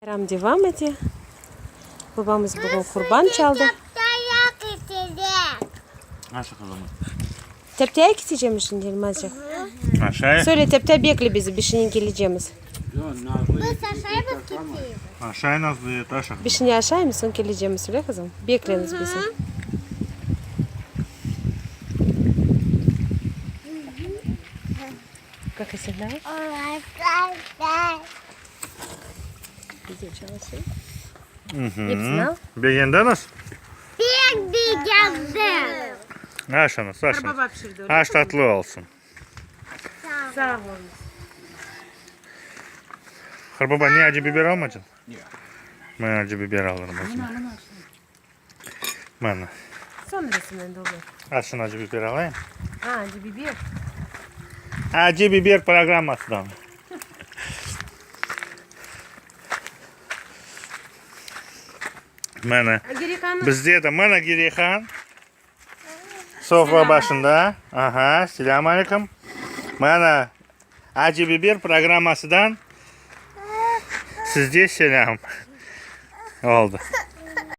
Bayram devam ete. Babamız bugün qurban çaldı. Tepteye ketecemiz şimdi, Elmazcıq. Aşay. Söyle, tepte bekle bizi, bişinen kelecemiz. Aşay Nazlı, aşa. Bişine aşaymız, soñ kelecemiz, söyle, qızım. Bekleñiz bizi. Begendiñiz? Pek begendim. Aşıñız, aşıñız. Aş tatlı olsun. Sağ oluñız. Qırbaba, ne acı biber almadıñ? Men acı biber alırım özüme. Mana. Soñrasını endi olur. Aşın acı biber alayım. A, acı biber. Acı biber programmasından. Mana. Bizde de mana Gireyhan. Sofra başında. Aha, selâm aleyküm. Mana Acı biber programmasından sizde selâm. Oldı.